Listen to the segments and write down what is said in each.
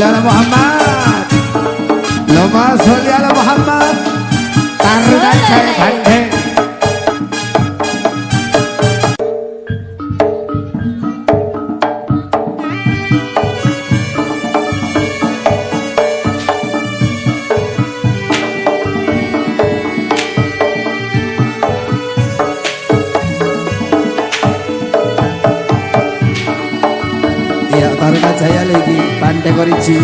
Sholli ala Muhammad. Allahumma sholli ala Muhammad. Taruna Jaya Bandeng. Iya, Taruna Jaya lagi Bandeng Oriji.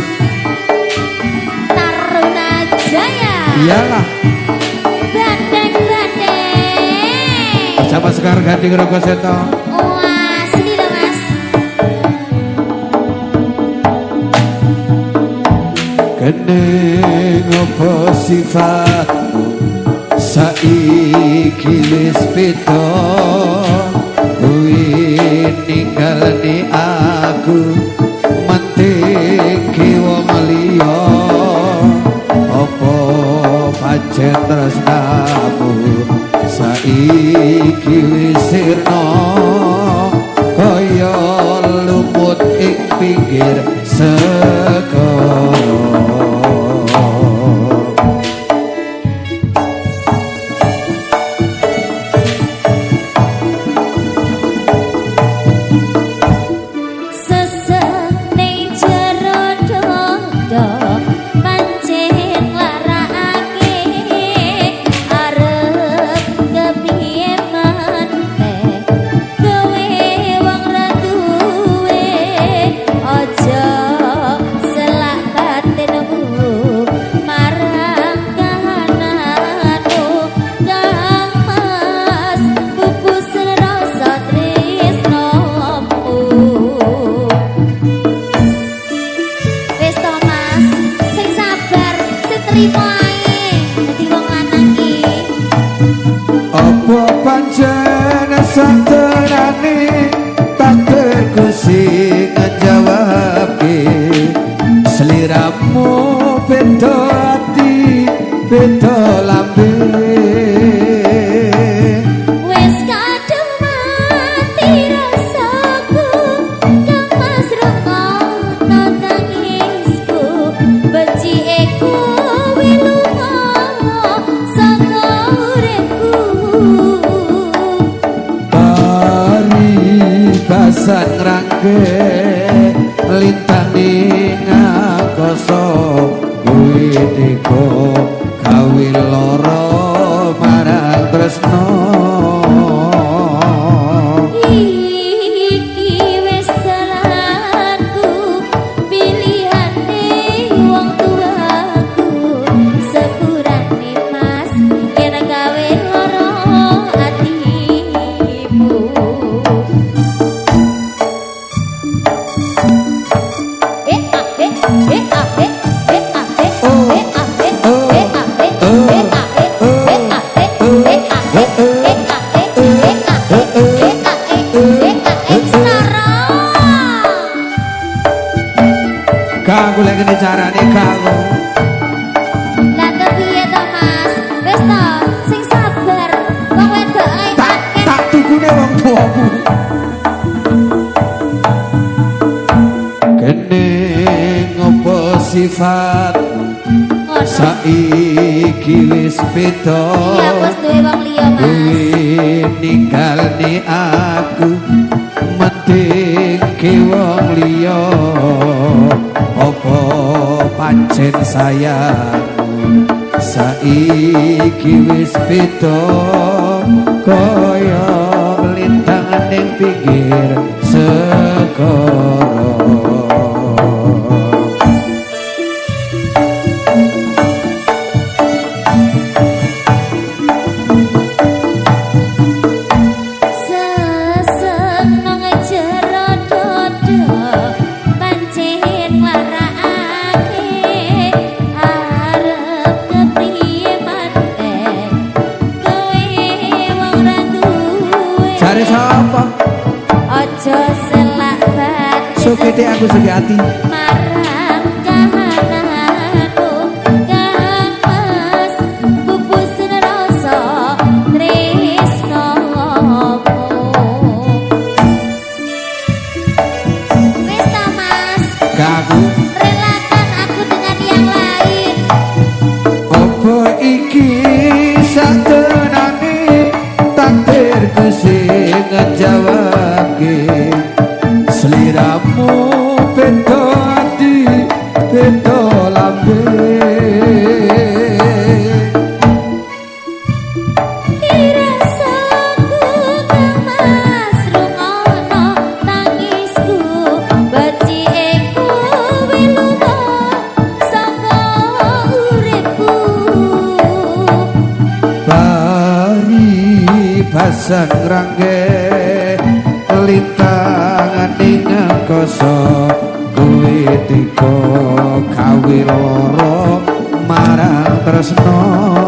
Taruna Jaya. Iyalah. Bandeng bandeng. Bersama Sekar Gading Rogoseto. Wah, sini loh Mas. Kene ngopo sifatmu saiki wis beda, kuwi ninggalne aku menting wong liya. Apa pancen tresnamu saiki wis sirna kaya lumut ing pinggir segara. Apa pancen satenane takdirku sing njawabke, sliramu beda ati beda lambe. Wis kadung mati rasaku kang Mas rungokno tangisku, becike kowe lunga saka uripku. Paribasan ngrangke lintang ing angkasa, kuwi tega gawe lara marang tresna. Iki wis dalanku pilihane wong tuaku, sepurane Mas yen gawe lara atimu. Eh a eh eh a eh eh a eh eh a eh eh a eh eh a eh eh a eh eh a eh eh a eh eh a eh eh a eh eh a eh Sara. Kanggo lek ngene carane kanggo. Lah kepiye to Mas? Wis to, sing sabar. Wong wedok ae Tak akeh. tak tukune wong tuaku. Kene ngopo sifatmu Ngono. saiki wis beda, Iya, wis duwe wong liya Mas. kuwi ninggalne aku mentingke wong liya. Apa pancen sayangmu saiki wis beda kaya lintang ning pinggir segara. Sesek nang jero dodo pancen nglarakake, arep kepriye maneh kowe wong ra duwe. Jare sapa? Aja selak batin Sukete aku sugih ati. marang kahananmu kang Mas pupus rasa tresnamu. Wis ta Mas, Kaku relakan Pribadibasan ngrangge lintang ning angkasa kuwi tiga gawe lara marang tresna.